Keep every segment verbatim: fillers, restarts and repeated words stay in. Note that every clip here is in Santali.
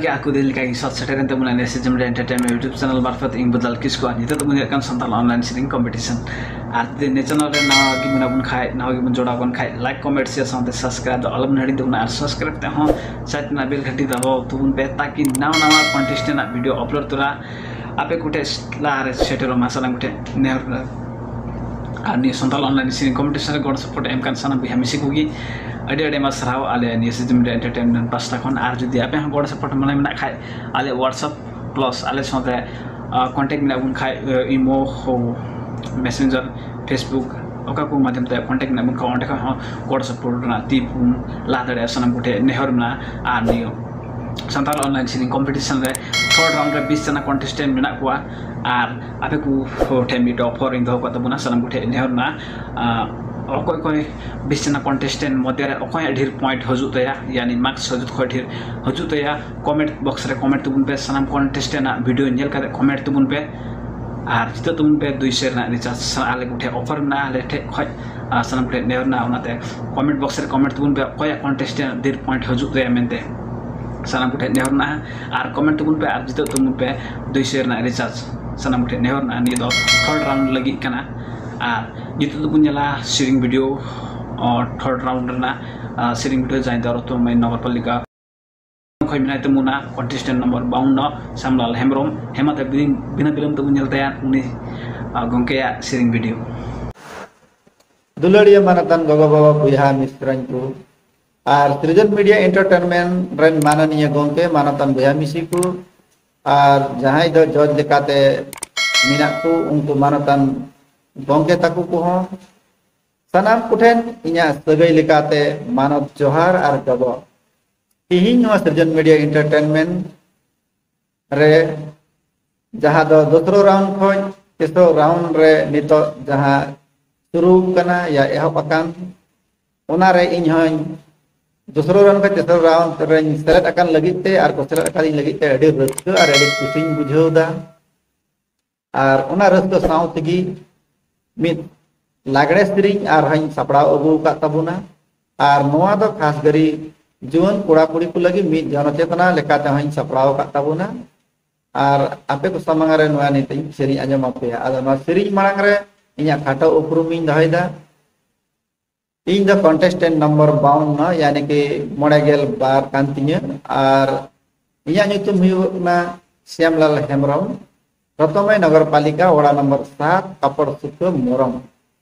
ᱜᱮ ᱟᱠᱚ ᱫᱤᱱ ᱞᱮᱠᱟ ᱜᱮ ᱥᱚᱛ ᱥᱮᱴᱮᱨᱮᱱ ᱛᱟᱵᱚᱱᱟ ᱱᱮᱥᱮ ᱡᱮᱢ ᱮᱱᱴᱟᱨᱴᱮᱱᱢᱮᱱᱴ YouTube ᱪᱮᱱᱮᱞ ᱢᱟᱨᱯᱷᱚᱛ ᱤᱧ ᱵᱚᱫᱟᱞ ᱠᱤᱥᱠᱩ᱾ ᱟᱨ ᱱᱤᱛᱚᱜ ᱫᱚᱵᱚᱱ ᱧᱮᱞ ᱠᱟᱱ ᱥᱟᱱᱛᱟᱲ ᱚᱱᱞᱟᱭᱤᱱ ᱥᱮᱨᱮᱧ ᱠᱚᱢᱯᱤᱴᱤᱥᱚᱱ᱾ ᱟᱨ ᱡᱩᱫᱤ ᱱᱤᱭᱟᱹ ᱪᱮᱱᱮᱞ ᱨᱮ ᱱᱟᱣᱟ ᱜᱮ ᱢᱮᱱᱟᱜ ᱵᱚᱱ ᱠᱷᱟᱡ, ᱱᱟᱣᱟ ᱜᱮᱵᱚᱱ ᱡᱚᱲᱟᱣ ᱠᱟᱱ ᱠᱷᱟᱡ, ᱞᱟᱭᱤᱠ, ᱠᱚᱢᱮᱱᱴ, ᱥᱮᱭᱟᱨ ᱥᱟᱶᱛᱮ ᱥᱟᱵᱥᱠᱨᱟᱭᱤᱵ ᱫᱚ ᱟᱞᱚᱢ ᱦᱤᱲᱤᱧ ᱛᱟᱵᱚᱱᱟ᱾ ᱟᱨ ᱥᱟᱵᱥᱠᱨᱟᱭᱤᱵ ᱛᱮᱦᱚᱸ ᱥᱟᱭᱤᱰ ᱨᱮᱱᱟᱜ ᱵᱮᱞ ᱜᱷᱟᱹᱴᱤ ᱫᱟᱵᱟᱣ ᱛᱟᱵᱚᱱ ᱯᱮ, ᱛᱟᱠᱤ ᱱᱟᱣᱟ ᱱᱟᱣᱟ ᱠᱚᱱᱴᱮᱥᱴᱮᱱᱴ ᱟᱜ ᱵᱷᱤᱰᱤᱭᱳ ᱟᱯᱞᱳᱰ ᱛᱚᱨᱟ ᱟᱯᱮ ᱠᱚᱴᱷᱮᱡ ᱞᱟᱦᱟᱨᱮ ᱥᱮᱴᱮᱨᱚᱜ ᱢᱟ, ᱥᱟᱱᱟᱢ ᱠᱚᱴᱷᱮᱡ ᱱᱮᱦᱚᱨ᱾ ᱟᱨ ᱱᱤᱭᱟᱹ ᱥᱟᱱᱛᱟᱲ ᱚᱱᱞᱟᱭᱤᱱ ᱥᱮᱨᱮᱧ ᱠᱚᱢᱯᱤᱴᱤᱥᱚᱱ ᱨᱮ ᱜᱚᱲᱚ ᱥᱟᱯᱳᱨᱴ ᱮᱢ ᱠᱟᱱ ᱥᱟᱱᱟᱢ ᱵᱚᱭᱦᱟ ᱢᱤᱥᱤ ᱠᱚᱜᱮ ᱟᱹᱰᱤ ᱟᱹᱰᱤ ᱟᱭᱢᱟ ᱥᱟᱨᱦᱟᱣ ᱟᱞᱮ ᱱᱤᱭᱟᱹ ᱥᱤᱡᱤᱱ ᱢᱤᱰᱤᱭᱟ ᱮᱱᱴᱟᱨᱴᱮᱱᱢᱮᱱᱴ ᱯᱟᱥᱴᱟ ᱠᱷᱚᱱ᱾ ᱟᱨ ᱡᱩᱫᱤ ᱟᱯᱮ ᱦᱚᱸ ᱜᱚᱲᱚ ᱥᱟᱯᱳᱨᱴ ᱢᱚᱱᱮ ᱢᱮᱱᱟᱜ ᱠᱷᱟᱡ, ᱟᱞᱮ WhatsApp ᱯᱞᱟᱥ ᱟᱞᱮ ᱥᱟᱶᱛᱮ ᱠᱚᱱᱴᱮᱠᱴ ᱢᱮᱱᱟᱜ ᱵᱚᱱ ᱠᱷᱟᱡ, ᱤᱢᱳ, ᱢᱮᱥᱮᱧᱡᱟᱨ, ᱯᱷᱮᱥᱵᱩᱠ, ᱚᱠᱟ ᱠᱚ ᱢᱟᱫᱽᱫᱷᱚᱢ ᱛᱮ ᱠᱚᱱᱴᱮᱠᱴ ᱢᱮᱱᱟᱜ ᱵᱚᱱ ᱠᱷᱟᱡ, ᱚᱸᱰᱮ ᱠᱷᱚᱱ ᱦᱚᱸ ᱜᱚᱲᱚ ᱥᱟᱯᱳᱨᱴ ᱨᱮᱱᱟᱜ ᱛᱤ ᱵᱚᱱ ᱞᱟᱦᱟ ᱫᱟᱲᱮᱭᱟᱜᱼᱟ᱾ ᱥᱟᱱᱟᱢ ᱠᱚᱴᱷᱮᱡ ᱱᱮᱦᱚᱨ ᱢᱮᱱᱟᱜᱼᱟ᱾ ᱟᱨ ᱱᱤᱭᱟᱹ ᱥᱟᱱᱛᱟᱲ ᱚᱱᱞᱟᱭᱤᱱ ᱥᱮᱨᱮᱧ ᱠᱚᱢᱯᱤᱴᱤᱥᱚᱱ ᱨᱮ ᱛᱷᱟᱨᱰ ᱨᱟᱣᱩᱱᱰ ᱨᱮ ᱵᱤᱥ ᱡᱚᱱᱟ ᱠᱚᱱᱴᱮᱥᱴᱮᱱᱴ ᱢᱮᱱᱟᱜ ᱠᱚᱣᱟ᱾ ᱟᱨ ᱟᱯᱮ ᱠᱚ ᱴᱷᱮᱱ ᱢᱤᱫᱴᱮᱡ ᱚᱯᱷᱟᱨ ᱤᱧ ᱫᱚᱦᱚ ᱠᱟᱜ ᱛᱟᱵᱚᱱᱟ, ᱥᱟᱱᱟᱢ ᱠᱚᱴᱷᱮᱡ ᱱᱮᱦᱚᱨ ᱢᱮᱱᱟᱜᱼᱟ᱾ ᱟᱨ ᱚᱠᱚᱭ ᱚᱠᱚᱭ ᱵᱤᱥ ᱡᱚᱱᱟ ᱠᱚᱱᱴᱮᱥᱴᱮᱱᱴ ᱢᱚᱫᱽᱫᱷᱮ ᱨᱮ ᱚᱠᱚᱭᱟᱜ ᱰᱷᱮᱨ ᱯᱚᱭᱮᱱᱴ ᱦᱤᱡᱩᱜ ᱛᱟᱭᱟ, ᱭᱟᱱᱤ ᱢᱟᱨᱠᱥ ᱡᱚᱛᱚ ᱠᱷᱚᱡ ᱰᱷᱮᱨ ᱦᱤᱡᱩᱜ ᱛᱟᱭᱟ, ᱠᱚᱢᱮᱱᱴ ᱵᱚᱠᱥ ᱨᱮ ᱠᱚᱢᱮᱱᱴ ᱛᱟᱵᱚᱱ ᱯᱮ᱾ ᱥᱟᱱᱟᱢ ᱠᱚᱱᱴᱮᱥᱴᱮᱱᱴ ᱟᱜ ᱵᱷᱤᱰᱤᱭᱳ ᱧᱮᱞ ᱠᱟᱛᱮ ᱠᱚᱢᱮᱱᱴ ᱛᱟᱵᱚᱱ ᱯᱮ᱾ ᱟᱨ ᱡᱤᱛᱟᱹᱜ ᱛᱟᱵᱚᱱ ᱯᱮ ᱫᱩᱭᱥᱚ ᱨᱮᱱᱟᱜ ᱨᱤᱪᱟᱨᱡᱽ᱾ ᱟᱞᱮ ᱠᱚᱴᱷᱮᱡ ᱚᱯᱷᱟᱨ ᱢᱮᱱᱟᱜᱼᱟ, ᱟᱞᱮ ᱴᱷᱮᱡ ᱠᱷᱚᱡ, ᱟᱨ ᱥᱟᱱᱟᱢ ᱠᱚᱴᱷᱮᱡ ᱱᱮᱦᱚᱨ ᱢᱮᱱᱟᱜᱼᱟ᱾ ᱚᱱᱟᱛᱮ ᱠᱚᱢᱮᱱᱴ ᱵᱚᱠᱥ ᱨᱮ ᱠᱚᱢᱮᱱᱴ ᱛᱟᱵᱚᱱ ᱯᱮ, ᱚᱠᱚᱭᱟᱜ ᱠᱚᱱᱴᱮᱥᱴᱮᱱᱴ ᱰᱷᱮᱨ ᱯᱚᱭᱮᱱᱴ ᱦᱤᱡᱩᱜ ᱛᱟᱭᱟ ᱢᱮᱱᱛᱮ᱾ ᱥᱟᱱᱟᱢ ᱠᱚᱴᱷᱮᱡ ᱱᱮᱦᱚᱨ ᱢᱮᱱᱟᱜᱼᱟ᱾ ᱟᱨ ᱠᱚᱢᱮᱱᱴ ᱛᱟᱵᱚᱱ ᱯᱮ ᱟᱨ ᱡᱤᱛᱟᱹᱜ ᱛᱟᱵᱚᱱ ᱯᱮ ᱫᱩᱭᱥᱚ ᱨᱮᱱᱟᱜ ᱨᱤᱪᱟᱨᱡᱽ᱾ ᱥᱟᱱᱟᱢ ᱠᱚᱴᱷᱮᱡ ᱱᱮᱦᱚᱨ ᱢᱮᱱᱟᱜᱼᱟ᱾ ᱱᱤᱭᱟᱹ ᱫᱚ ᱛᱷᱟᱨᱰ ᱨᱟᱣᱩᱱᱰ ᱞᱟᱹᱜᱤᱫ ᱠᱟᱱᱟ᱾ ᱟᱨ ᱱᱤᱛᱚᱜ ᱫᱚᱵᱚᱱ ᱧᱮᱞᱟ ᱥᱮᱨᱮᱧ ᱵᱷᱤᱰᱤᱭᱳ, ᱚ, ᱛᱷᱟᱨᱰ ᱨᱟᱣᱩᱱᱰ ᱨᱮᱱᱟᱜ, ᱟ, ᱥᱮᱨᱮᱧ ᱵᱷᱤᱰᱤᱭᱳ, ᱡᱟᱦᱟᱸᱭ ᱫᱚ ᱨᱚᱛᱱ ᱢᱟᱭ ᱱᱚᱜᱚᱨᱯᱟᱞᱤᱠᱟ ᱠᱷᱚᱱ ᱢᱮᱱᱟᱭ ᱛᱟᱵᱚᱱᱟ ᱠᱚᱱᱴᱮᱥᱴᱮᱱᱴ ᱱᱚᱢᱵᱚᱨ ᱵᱟᱣᱩᱱᱱᱚ, ᱥᱟᱢᱞᱟᱞ ᱦᱮᱢᱵᱨᱚᱢ᱾ ᱦᱮᱢᱟ ᱛᱮ ᱵᱤᱱ-, ᱵᱤᱱᱟᱹ ᱵᱤᱞᱚᱢ ᱛᱮᱵᱚᱱ ᱧᱮᱞ ᱛᱟᱭᱟ ᱩᱱᱤ, ᱟ, ᱜᱚᱢᱠᱮᱭᱟᱜ ᱥᱮᱨᱮᱧ ᱵᱷᱤᱰᱤᱭᱳ᱾ ᱫᱩᱞᱟᱹᱲᱤᱭᱟᱹ ᱢᱟᱱᱚᱛᱟᱱ ᱜᱚᱜᱚ ᱵᱟᱵᱟ ᱵᱚᱭᱦᱟ ᱢᱤᱥᱨᱟᱧ ᱠᱚ ᱟᱨ ᱥᱨᱤᱡᱚᱱ ᱢᱤᱰᱤᱭᱟ ᱮᱱᱴᱟᱨᱴᱮᱱᱢᱮᱱᱴ ᱨᱮᱱ ᱢᱟᱱᱚᱱᱤᱭᱟᱹ ᱜᱚᱢᱠᱮ ᱢᱟᱱᱚᱛᱟᱱ ᱵᱚᱭᱦᱟ ᱢᱤᱥᱤ ᱠᱚ ᱟᱨ ᱡᱟᱦᱟᱸᱭ ᱫᱚ ᱡᱚᱡᱽ ᱞᱮᱠᱟᱛᱮ ᱢᱮᱱᱟᱜ ᱠᱚ ᱩᱱᱠᱩ ᱢᱟᱱᱚᱛᱟᱱ ᱜᱚᱢᱠᱮ ᱛᱟᱠᱚ ᱠᱚᱦᱚᱸ ᱥᱟᱱᱟᱢ ᱠᱚᱴᱷᱮᱱ ᱤᱧᱟᱹᱜ ᱥᱟᱹᱜᱟᱹᱭ ᱞᱮᱠᱟᱛᱮ ᱢᱟᱱᱚᱛ ᱡᱚᱦᱟᱨ ᱟᱨ ᱡᱚᱵᱚ᱾ ᱛᱤᱦᱤᱧ ᱱᱚᱣᱟ ᱥᱨᱤᱡᱚᱱ ᱢᱤᱰᱤᱭᱟ ᱮᱱᱴᱟᱨᱴᱮᱱᱢᱮᱱᱴ ᱨᱮ ᱡᱟᱦᱟᱸ ᱫᱚ ᱫᱚᱥᱨᱚ ᱨᱟᱣᱩᱱᱰ ᱠᱷᱚᱱ ᱛᱮᱥᱨᱚ ᱨᱟᱣᱩᱱᱰ ᱨᱮ ᱱᱤᱛᱚᱜ ᱡᱟᱦᱟᱸ ᱥᱩᱨᱩ ᱠᱟᱱᱟ ᱭᱟ ᱮᱦᱚᱵ ᱟᱠᱟᱱ, ᱚᱱᱟᱨᱮ ᱤᱧ ᱦᱚᱸᱧ ᱫᱚᱥᱨᱚ ᱨᱟᱣᱩᱱᱰ ᱠᱷᱚᱱ ᱛᱮᱥᱨᱚ ᱨᱟᱣᱩᱱᱰ ᱨᱮᱧ ᱥᱮᱞᱮᱫ ᱟᱠᱟᱱ ᱞᱟᱹᱜᱤᱫ ᱛᱮ ᱟᱨ ᱠᱚ ᱥᱮᱞᱮᱫ ᱟᱠᱟᱫᱤᱧ ᱞᱟᱹᱜᱤᱫ ᱛᱮ ᱟᱹᱰᱤ ᱨᱟᱹᱥᱠᱟᱹ ᱟᱨ ᱟᱹᱰᱤ ᱠᱩᱥᱤᱧ ᱵᱩᱡᱷᱟᱹᱣ ᱮᱫᱟ᱾ ᱟᱨ ᱚᱱᱟ ᱨᱟᱹᱥᱠᱟᱹ ᱥᱟᱶ ᱛᱮᱜᱮ ᱢᱤᱫ ᱞᱟᱜᱽᱲᱮ ᱥᱮᱨᱮᱧ ᱟᱨᱦᱚᱸᱧ ᱥᱟᱯᱲᱟᱣ ᱟᱹᱜᱩ ᱟᱠᱟᱫ ᱛᱟᱵᱚᱱᱟ᱾ ᱟᱨ ᱱᱚᱣᱟ ᱫᱚ ᱠᱷᱟᱥ ᱠᱟᱹᱨᱤ ᱡᱩᱣᱟᱹᱱ ᱠᱚᱲᱟ ᱠᱩᱲᱤ ᱠᱚ ᱞᱟᱹᱜᱤᱫ ᱢᱤᱫ ᱡᱚᱱᱚᱪᱮᱛᱱᱟ ᱞᱮᱠᱟᱛᱮ ᱦᱚᱸᱧ ᱥᱟᱯᱲᱟᱣ ᱟᱠᱟᱫ ᱛᱟᱵᱚᱱᱟ᱾ ᱟᱨ ᱟᱯᱮ ᱠᱚ ᱥᱟᱢᱟᱝ ᱨᱮ ᱱᱚᱣᱟ ᱱᱤᱛ ᱤᱧ ᱥᱮᱨᱮᱧ ᱟᱸᱡᱚᱢ ᱟᱯᱮᱭᱟ᱾ ᱟᱫᱚ ᱱᱚᱣᱟ ᱥᱮᱨᱮᱧ ᱢᱟᱲᱟᱝ ᱨᱮ ᱤᱧᱟᱹᱜ ᱠᱷᱟᱴᱚ ᱩᱯᱨᱩᱢ ᱤᱧ ᱫᱚᱦᱚᱭᱮᱫᱟ᱾ ᱤᱧ ᱫᱚ contestant number ᱵᱟᱣᱩᱱᱱᱚ, ᱭᱟᱱᱤ ᱠᱤ ᱢᱚᱬᱮ ᱜᱮᱞ ᱵᱟᱨ ᱠᱟᱱ ᱛᱤᱧᱟᱹ᱾ ᱟᱨ ᱤᱧᱟᱹᱜ ᱧᱩᱛᱩᱢ ᱦᱩᱭᱩᱜ ᱠᱟᱱᱟ ᱥᱭᱟᱢᱞᱟᱞ ᱦᱮᱢᱵᱨᱚᱢ, ᱨᱚᱛᱚᱢᱟᱭ ᱱᱚᱜᱚᱨ ᱯᱟᱞᱤᱠᱟ, ᱚᱲᱟᱜ ᱱᱚᱢᱵᱚᱨ ᱥᱟᱛ, ᱠᱟᱯᱚᱲ ᱥᱩᱠᱷᱟᱹ ᱢᱚᱨᱚᱢ᱾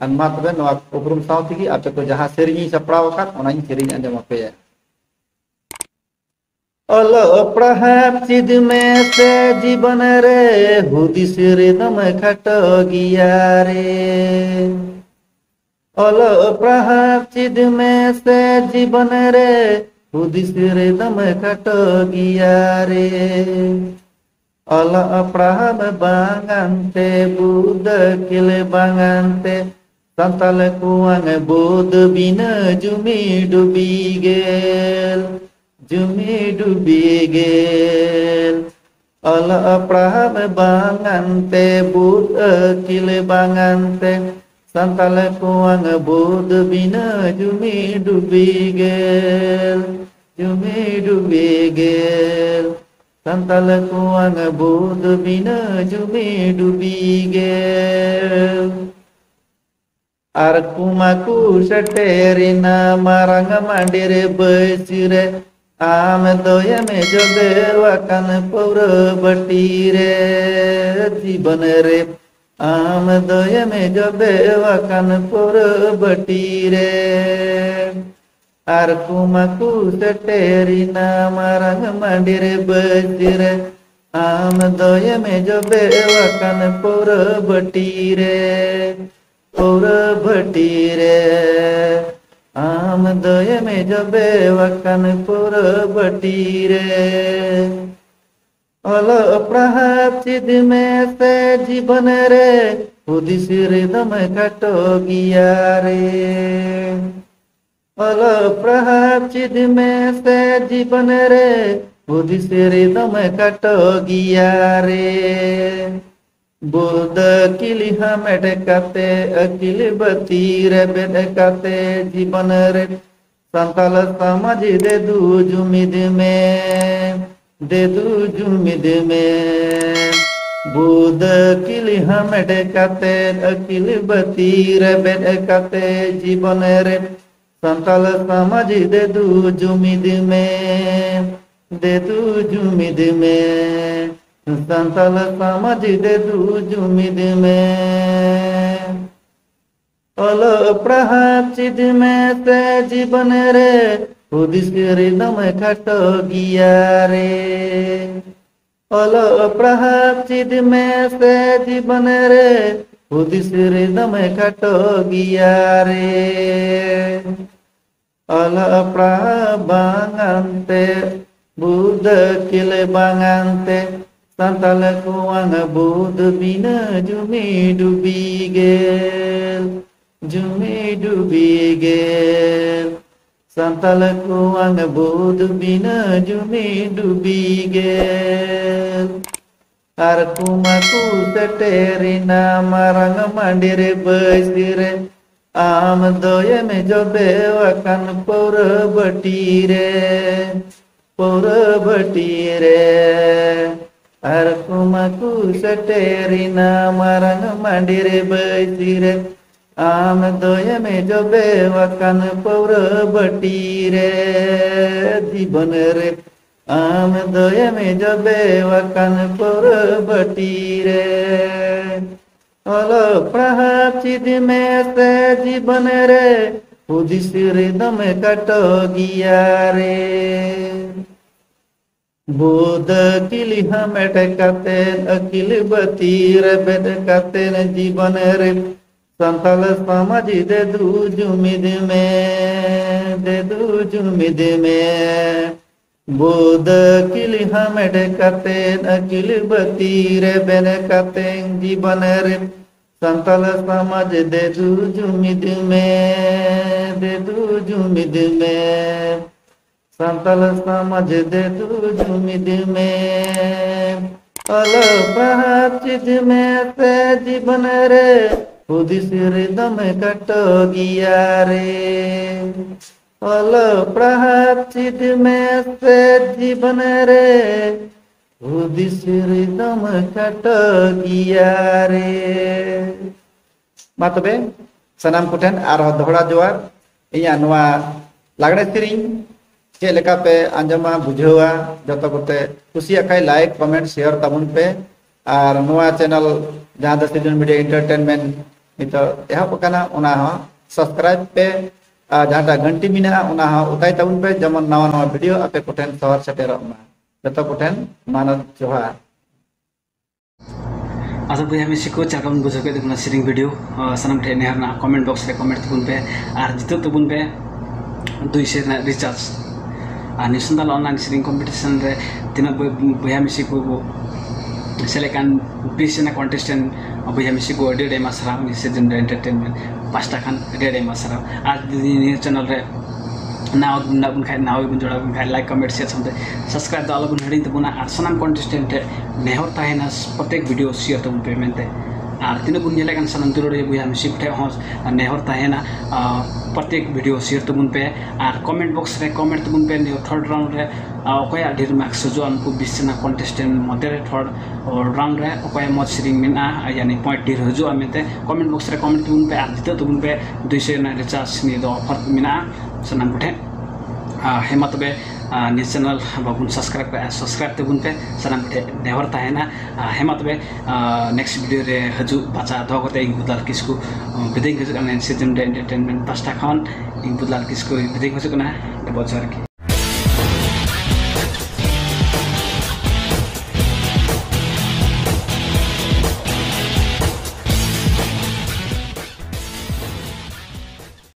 ᱟᱨ ᱢᱟ ᱛᱚᱵᱮ, ᱱᱚᱣᱟ ᱩᱯᱨᱩᱢ ᱥᱟᱶ ᱛᱮᱜᱮ ᱟᱯᱮ ᱠᱚ ᱡᱟᱦᱟᱸ ᱥᱮᱨᱮᱧ ᱤᱧ ᱥᱟᱯᱲᱟᱣ ᱟᱠᱟᱫ, ᱚᱱᱟᱧ ᱥᱮᱨᱮᱧ ᱟᱸᱡᱚᱢ ᱟᱯᱮᱭᱟ᱾ ᱚᱞᱚᱜ ᱯᱟᱲᱦᱟᱜ ᱪᱮᱫ ᱢᱮ ᱥᱮ ᱡᱤᱵᱚᱱ ᱨᱮ, ᱦᱩᱫᱤᱥ ᱨᱮᱫᱚᱢ ᱠᱷᱟᱴᱚ ᱜᱮᱭᱟ ᱨᱮ᱾ ᱚᱞᱚᱜ ᱯᱟᱲᱦᱟᱜ ᱪᱮᱫ ᱢᱮ ᱥᱮ ᱡᱤᱵᱚᱱ ᱨᱮ, ᱦᱩᱫᱤᱥ ᱨᱮᱫᱚᱢ ᱠᱷᱟᱴᱚ ᱜᱮᱭᱟ ᱨᱮ᱾ ᱚᱞᱚᱜ ᱯᱟᱲᱦᱟᱜ ᱵᱟᱝᱟᱱᱛᱮ, ᱵᱩᱫ ᱟᱹᱠᱤᱞ ᱵᱟᱝᱟᱱᱛᱮ, ᱥᱟᱱᱛᱟᱞ ᱠᱚᱣᱟᱝ ᱵᱩᱫ ᱵᱤᱱᱟᱹ ᱡᱩᱢᱤ ᱰᱩᱵᱤ ᱜᱮᱞ, ᱡᱩᱢᱤ ᱰᱩᱵᱤ ᱜᱮᱞ᱾ ᱚᱞᱚᱜ ᱯᱟᱲᱦᱟᱜ ᱵᱟᱝᱟᱱᱛᱮ, ᱵᱩᱫ ᱟᱹᱠᱤᱞ ᱵᱟᱝᱟᱱᱛᱮ, ᱥᱟᱱᱛᱟᱞ ᱠᱚᱣᱟᱝ ᱵᱩᱫ ᱵᱤᱱᱟᱹ ᱡᱩᱢᱤ ᱰᱩᱵᱤ ᱜᱮᱞ, ᱡᱩᱢᱤ ᱰᱩᱵᱤ ᱜᱮᱞ᱾ ᱥᱟᱱᱛᱟᱞ ᱠᱚᱣᱟᱝ ᱵᱩᱫ ᱵᱤᱱᱟᱹ ᱡᱩᱢᱤ ᱰᱩᱵᱤ ᱜᱮᱞ᱾ ᱟᱨ ᱠᱩᱢᱟ ᱠᱚ ᱥᱮᱴᱮᱨᱮᱱᱟ ᱢᱟᱨᱟᱝ ᱢᱟᱹᱰᱤᱨ ᱵᱟᱹᱭᱥᱤ ᱨᱮ, ᱟᱢ ᱫᱚᱭᱮᱢ ᱡᱚᱵᱮᱣᱟᱠᱟᱱ ᱯᱟᱹᱣᱨᱟᱹ ᱵᱟᱹᱴᱤ ᱨᱮ᱾ ᱡᱤᱵᱚᱱ ᱨᱮ ᱟᱢ ᱫᱚᱭᱮᱢ ᱡᱚᱵᱮᱣᱟᱠᱟᱱ ᱯᱟᱹᱣᱨᱟᱹ ᱵᱟᱹᱴᱤ ᱨᱮ᱾ ᱟᱨ ᱠᱩᱢᱟ ᱠᱚ ᱥᱮᱴᱮᱨᱮᱱᱟ ᱢᱟᱨᱟᱝ ᱢᱟᱹᱰᱤᱨ ᱵᱟᱹᱭᱥᱤ ᱨᱮ, ᱟᱢ ᱫᱚᱭᱮᱢ ᱡᱚᱵᱮᱣᱟᱠᱟᱱ ᱯᱟᱹᱣᱨᱟᱹ ᱵᱟᱹᱴᱤ ᱨᱮ, ᱯᱟᱹᱣᱨᱟᱹ ᱵᱟᱹᱴᱤ ᱨᱮ᱾ ᱟᱢ ᱫᱚᱭᱮᱢ ᱡᱚᱵᱮᱣᱟᱠᱟᱱ ᱯᱟᱹᱣᱨᱟᱹ ᱵᱟᱹᱴᱤ ᱨᱮ᱾ ᱚᱞᱚᱜ ᱯᱟᱲᱦᱟᱜ ᱪᱮᱫ ᱢᱮ ᱥᱮ ᱡᱤᱵᱚᱱ ᱨᱮ, ᱦᱩᱫᱤᱥ ᱨᱮᱫᱚᱢ ᱠᱷᱟᱴᱚ ᱜᱮᱭᱟ ᱨᱮ᱾ ᱚᱞᱚᱜ ᱯᱟᱲᱦᱟᱜ ᱪᱮᱫ ᱢᱮ ᱥᱮ ᱡᱤᱵᱚᱱ ᱨᱮ, ᱦᱩᱫᱤᱥ ᱨᱮᱫᱚᱢ ᱠᱷᱟᱴᱚ ᱜᱮᱭᱟ ᱨᱮ᱾ ᱵᱩᱫ ᱟᱹᱠᱤᱞ ᱦᱟᱢᱮᱴ ᱠᱟᱛᱮ, ᱟᱹᱠᱤᱞ ᱵᱟᱹᱛᱤ ᱨᱮᱵᱮᱫ ᱠᱟᱛᱮ, ᱡᱤᱵᱚᱱ ᱨᱮ ᱥᱟᱱᱛᱟᱞ ᱥᱚᱢᱟᱡᱽ ᱫᱮᱫᱩ ᱡᱩᱢᱤᱫ ᱢᱮ, ᱫᱮᱫᱩ ᱡᱩᱢᱤᱫ ᱢᱮ᱾ ᱵᱩᱫ ᱟᱹᱠᱤᱞ ᱦᱟᱢᱮᱴ ᱠᱟᱛᱮ, ᱟᱹᱠᱤᱞ ᱵᱟᱹᱛᱤ ᱨᱮᱵᱮᱫ ᱠᱟᱛᱮ ᱡᱤᱵᱚᱱ ᱨᱮ ᱥᱟᱱᱛᱟᱞ ᱥᱚᱢᱟᱡᱽ ᱫᱮᱫᱩ ᱡᱩᱢᱤᱫ ᱢᱮ, ᱫᱮᱫᱩ ᱡᱩᱢᱤᱫ ᱢᱮ᱾ ᱥᱟᱱᱛᱟᱞ ᱥᱚᱢᱟᱡᱽ ᱫᱮᱫᱩ ᱡᱩᱢᱤᱫ ᱢᱮ᱾ ᱚᱞᱚᱜ ᱯᱟᱲᱦᱟᱜ ᱪᱮᱫ ᱢᱮ ᱥᱮ ᱡᱤᱵᱚᱱ ᱨᱮ ᱦᱩᱫᱤᱥ ᱨᱮᱫᱚᱢ ᱠᱷᱟᱴᱚ ᱜᱮᱭᱟ ᱨᱮ᱾ ᱚᱞᱚᱜ ᱯᱟᱲᱦᱟᱜ ᱪᱮᱫ ᱢᱮ ᱥᱮ ᱡᱤᱵᱚᱱ ᱨᱮ ᱦᱩᱫᱤᱥ ᱨᱮᱫᱚᱢ ᱠᱷᱟᱴᱚ ᱜᱮᱭᱟ ᱨᱮ᱾ ᱚᱞᱚᱜ ᱯᱟᱲᱦᱟᱣ ᱵᱟᱝ ᱟᱱᱛᱮ, ᱵᱩᱫ ᱟᱹᱠᱤᱞ ᱵᱟᱝ ᱟᱱᱛᱮ, ᱥᱟᱱᱛᱟᱞ ᱠᱚᱣᱟᱝ ᱵᱩᱫ ᱵᱤᱱᱟᱹ ᱡᱩᱢᱤ ᱰᱩᱵᱤ ᱜᱮᱞ, ᱡᱩᱢᱤ ᱰᱩᱵᱤ ᱜᱮᱞ᱾ ᱥᱟᱱᱛᱟᱞ ᱠᱚᱣᱟᱝ ᱵᱩᱫ ᱵᱤᱱᱟᱹ ᱡᱩᱢᱤ ᱰᱩᱵᱤ ᱜᱮᱞ᱾ ᱟᱨ ᱠᱩᱢᱟ ᱠᱚ ᱥᱮᱴᱮᱨᱮᱱᱟ ᱢᱟᱨᱟᱝ ᱢᱟᱹᱰᱤᱨ ᱵᱟᱹᱭᱥᱤ ᱨᱮ, ᱟᱢ ᱫᱚᱭᱮᱢ ᱡᱚᱵᱮᱣᱟᱠᱟᱱ ᱯᱟᱹᱣᱨᱟᱹ ᱵᱟᱹᱴᱤ ᱨᱮ, ᱯᱟᱹᱣᱨᱟᱹ ᱵᱟᱹᱴᱤ ᱨᱮ᱾ ᱟᱨ ᱠᱩᱢᱟ ᱠᱚ ᱥᱮᱴᱮᱨᱮᱱᱟ ᱢᱟᱨᱟᱝ ᱢᱟᱹᱰᱤᱨ ᱵᱟᱹᱭᱥᱤ ᱨᱮ, ᱟᱢ ᱫᱚᱭᱮᱢ ᱡᱚᱵᱮᱣᱟᱠᱟᱱ ᱯᱟᱹᱣᱨᱟᱹ ᱵᱟᱹᱴᱤ ᱨᱮ, ᱡᱤᱵᱚᱱ ᱨᱮ ᱟᱢ ᱫᱚᱭᱮᱢ ᱡᱚᱵᱮᱣᱟᱠᱟᱱ ᱯᱟᱹᱣᱨᱟᱹ ᱵᱟᱹᱴᱤ ᱨᱮ᱾ ᱚᱞᱚᱜ ᱯᱟᱲᱦᱟᱜ ᱪᱮᱫ ᱢᱮ ᱥᱮ ᱡᱤᱵᱚᱱ ᱨᱮ ᱦᱩᱫᱤᱥ ᱨᱮᱫᱚᱢ ᱠᱷᱟᱴᱚ ᱜᱮᱭᱟ ᱨᱮ᱾ ᱵᱩᱫ ᱟᱹᱠᱤᱞ ᱦᱟᱢᱮᱴ ᱠᱟᱛᱮ, ᱟᱹᱠᱤᱞ ᱵᱟᱹᱛᱤ ᱨᱮᱵᱮᱫ ᱠᱟᱛᱮ ᱡᱤᱵᱚᱱ ᱨᱮ ᱥᱟᱱᱛᱟᱞ ᱥᱚᱢᱟᱡᱽ ᱫᱮᱫᱩ ᱡᱩᱢᱤᱫ ᱢᱮ, ᱫᱮᱫᱩ ᱡᱩᱢᱤᱫ ᱢᱮ᱾ ᱵᱩᱫ ᱟᱹᱠᱤᱞ ᱦᱟᱢᱮᱴ ᱠᱟᱛᱮ, ᱟᱹᱠᱤᱞ ᱵᱟᱹᱛᱤ ᱨᱮᱵᱮᱫ ᱠᱟᱛᱮ ᱡᱤᱵᱚᱱ ᱨᱮ ᱥᱟᱱᱛᱟᱞ ᱥᱚᱢᱟᱡᱽ ᱫᱮᱫᱩ ᱡᱩᱢᱤᱫ ᱢᱮ, ᱫᱮᱫᱩ ᱡᱩᱢᱤᱫ ᱢᱮ᱾ ᱥᱟᱱᱛᱟᱞ ᱥᱚᱢᱟᱡᱽ ᱫᱮᱫᱩ ᱡᱩᱢᱤᱫ ᱢᱮ᱾ ᱚᱞᱚᱜ ᱯᱟᱲᱦᱟᱜ ᱪᱮᱫ ᱢᱮ ᱥᱮ ᱡᱤᱵᱚᱱ ᱨᱮ ᱦᱩᱫᱤᱥ ᱨᱮᱫᱚᱢ ᱠᱷᱟᱴᱚ ᱜᱮᱭᱟ ᱨᱮ᱾ ᱚᱞᱚᱜ ᱯᱟᱲᱦᱟᱜ ᱪᱮᱫ ᱢᱮ ᱥᱮ ᱡᱤᱵᱚᱱ ᱨᱮ, ᱦᱩᱫᱤᱥ ᱨᱮᱫᱚᱢ ᱠᱷᱟᱴᱚ ᱜᱮᱭᱟ ᱨᱮ᱾ ᱢᱟ ᱛᱚᱵᱮ, ᱥᱟᱱᱟᱢ ᱠᱚᱴᱷᱮᱱ ᱟᱨᱦᱚᱸ ᱫᱚᱦᱲᱟ ᱡᱚᱦᱟᱨ᱾ ᱤᱧᱟᱹᱜ ᱱᱚᱣᱟ ᱞᱟᱜᱽᱲᱮ ᱥᱮᱨᱮᱧ ᱪᱮᱫ ᱞᱮᱠᱟ ᱯᱮ ᱟᱸᱡᱚᱢᱟ, ᱵᱩᱡᱷᱟᱹᱣᱟ, ᱡᱚᱛᱚ ᱠᱚᱛᱮ ᱠᱩᱥᱤᱭᱟᱜ ᱠᱷᱟᱡ like, comment, share ᱛᱟᱵᱚᱱ ᱯᱮ᱾ ᱟᱨ ᱱᱚᱣᱟ channel ᱡᱟᱦᱟᱸ ᱫᱚ Season Media Entertainment ᱱᱤᱛᱚᱜ ᱮᱦᱚᱵ ᱟᱠᱟᱱᱟ, ᱚᱱᱟ ᱦᱚᱸ subscribe ᱯᱮ᱾ ᱟᱨ ᱡᱟᱦᱟᱸᱴᱟᱜ ᱜᱷᱟᱱᱴᱤ ᱢᱮᱱᱟᱜᱼᱟ, ᱚᱱᱟ ᱦᱚᱸ ᱚᱛᱟᱭ ᱛᱟᱵᱚᱱ ᱯᱮ, ᱡᱮᱢᱚᱱ ᱱᱟᱣᱟ ᱱᱟᱣᱟ video ᱟᱯᱮ ᱠᱚᱴᱷᱮᱱ ᱥᱚᱦᱚᱨ ᱥᱮᱴᱮᱨᱚᱜ ᱢᱟ᱾ ᱡᱚᱛᱚ ᱠᱚᱴᱷᱮᱱ ᱢᱟᱱᱚᱛ ᱡᱚᱦᱟᱨ᱾ ᱟᱫᱚ ᱵᱚᱭᱦᱟ ᱢᱤᱥᱤ ᱠᱚ, ᱪᱮᱫ ᱞᱮᱠᱟ ᱵᱚᱱ ᱵᱩᱡᱷᱟᱹᱣ ᱠᱮᱫ ᱛᱟᱵᱚᱱᱟ ᱥᱮᱨᱮᱧ video? ᱟᱸ, ᱥᱟᱱᱟᱢ ᱴᱷᱮᱱ ᱱᱮᱦᱚᱨ ᱨᱮᱱᱟᱜ comment box ᱨᱮ comment ᱛᱟᱵᱚᱱ ᱯᱮ ᱟᱨ ᱡᱤᱛᱟᱹᱜ ᱛᱟᱵᱚᱱ ᱯᱮ ᱫᱩᱭᱥᱚ ᱨᱮᱱᱟᱜ recharge᱾ ᱟᱨ ᱱᱤᱭᱩ ᱥᱟᱱᱛᱟᱲ online ᱥᱮᱨᱮᱧ competition ᱨᱮ ᱛᱤᱱᱟᱹᱜ ᱵᱚᱭ-, ᱵᱚᱭᱦᱟ ᱢᱤᱥᱤ ᱠᱚ ᱠᱚ ᱥᱮᱞᱮᱫ ᱠᱟᱱ ᱵᱤᱥ ᱨᱮᱱᱟᱜ contestant ᱵᱚᱭᱦᱟ ᱢᱤᱥᱤ ᱠᱚ, ᱟᱹᱰᱤ ᱟᱹᱰᱤ ᱟᱭᱢᱟ ᱥᱟᱨᱦᱟᱣ ᱱᱤᱭᱩ ᱥᱤᱡᱚᱱ ᱨᱮ entertainment ᱯᱟᱥᱴᱟ ᱠᱷᱚᱱ ᱟᱹᱰᱤ ᱟᱹᱰᱤ ᱟᱭᱢᱟ ᱥᱟᱨᱦᱟᱣ᱾ ᱟᱨ ᱡᱩᱫᱤ ᱱᱤᱭᱟᱹ channel ᱨᱮ ᱱᱟᱣᱟ ᱜᱮ ᱢᱮᱱᱟᱜ ᱵᱚᱱ ᱠᱷᱟᱡ, ᱱᱟᱣᱟ ᱜᱮᱵᱚᱱ ᱡᱚᱲᱟᱣ ᱵᱚᱱ ᱠᱷᱟᱡ, like, comment, share ᱥᱟᱶᱛᱮ subscribe ᱫᱚ ᱟᱞᱚᱵᱚᱱ ᱦᱤᱲᱤᱧ ᱛᱟᱵᱚᱱᱟ᱾ ᱟᱨ ᱥᱟᱱᱟᱢ contestant ᱴᱷᱮᱱ ᱱᱮᱦᱚᱨ ᱛᱟᱦᱮᱱᱟ, ᱯᱨᱚᱛᱮᱠ video share ᱛᱟᱵᱚᱱ ᱯᱮ ᱢᱮᱱᱛᱮ᱾ ᱟᱨ ᱛᱤᱱᱟᱹᱜ ᱵᱚᱱ ᱧᱮᱞᱮᱫ ᱠᱟᱱ ᱥᱟᱱᱟᱢ ᱫᱩᱞᱟᱹᱲᱤᱭᱟᱹ ᱵᱚᱭᱦᱟ ᱢᱤᱥᱤ ᱠᱚ ᱴᱷᱮᱱ ᱦᱚᱸ ᱱᱮᱦᱚᱨ ᱛᱟᱦᱮᱱᱟ, ᱟᱨ ᱯᱨᱚᱛᱮᱠ video share ᱛᱟᱵᱚᱱ ᱯᱮ᱾ ᱟᱨ comment box ᱨᱮ comment ᱛᱟᱵᱚᱱ ᱯᱮ, ᱱᱤᱭᱟᱹ third round ᱨᱮ, ᱟᱨ ᱚᱠᱚᱭᱟᱜ ᱰᱷᱮᱨ marks ᱦᱤᱡᱩᱜᱼᱟ, ᱩᱱᱠᱩ ᱵᱤᱥ ᱡᱚᱱᱟ contestant ᱢᱚᱫᱽᱫᱷᱮ ᱨᱮ third round ᱨᱮ ᱚᱠᱚᱭᱟᱜ ᱢᱚᱡᱽ ᱥᱮᱨᱮᱧ ᱢᱮᱱᱟᱜᱼᱟ, ᱭᱟᱱᱤ point ᱰᱷᱮᱨ ᱦᱤᱡᱩᱜᱼᱟ ᱢᱮᱱᱛᱮ comment box ᱨᱮ comment ᱛᱟᱵᱚᱱ ᱯᱮ᱾ ᱟᱨ ᱡᱤᱛᱟᱹᱜ ᱛᱟᱵᱚᱱ ᱯᱮ ᱫᱩᱭᱥᱚ ᱨᱮᱱᱟᱜ recharge, ᱱᱤᱭᱟᱹ ᱫᱚ offer ᱢᱮᱱᱟᱜᱼᱟ ᱥᱟᱱᱟᱢ ᱠᱚᱴᱷᱮᱱ᱾ ᱟᱨ ᱦᱮᱸ ᱢᱟ ᱛᱚᱵᱮ, ᱟᱨ ᱱᱤᱭᱟᱹ channel ᱵᱟᱵᱚᱱ subscribe ᱠᱟᱜᱼᱟ, subscribe ᱛᱟᱵᱚᱱ ᱯᱮ, ᱥᱟᱱᱟᱢ ᱠᱚᱴᱷᱮᱱ ᱱᱮᱦᱚᱨ ᱛᱟᱦᱮᱱᱟ᱾ ᱟᱨ ᱦᱮᱸ ᱢᱟ ᱛᱚᱵᱮ, ᱟᱨ next video ᱨᱮ ᱦᱤᱡᱩᱜ ᱵᱟᱪᱷᱟ ᱫᱚᱦᱚ ᱠᱟᱛᱮ ᱤᱧ ᱵᱩᱫᱷᱞᱟᱞ ᱠᱤᱥᱠᱩ, ᱟᱨ ᱵᱤᱫᱟᱹᱭ ᱤᱧ ᱠᱷᱚᱡᱚᱜ ᱠᱟᱱᱟ, ᱥᱤᱡᱚᱱ ᱨᱮ entertainment ᱯᱟᱥᱴᱟ ᱠᱷᱚᱱ ᱤᱧ ᱵᱩᱫᱷᱞᱟᱞ ᱠᱤᱥᱠᱩ ᱵᱤᱫᱟᱹᱭ ᱤᱧ ᱠᱷᱚᱡᱚᱜ ᱠᱟᱱᱟ᱾ ᱰᱚᱵᱚᱜ ᱡᱚᱦᱟᱨ ᱜᱮ᱾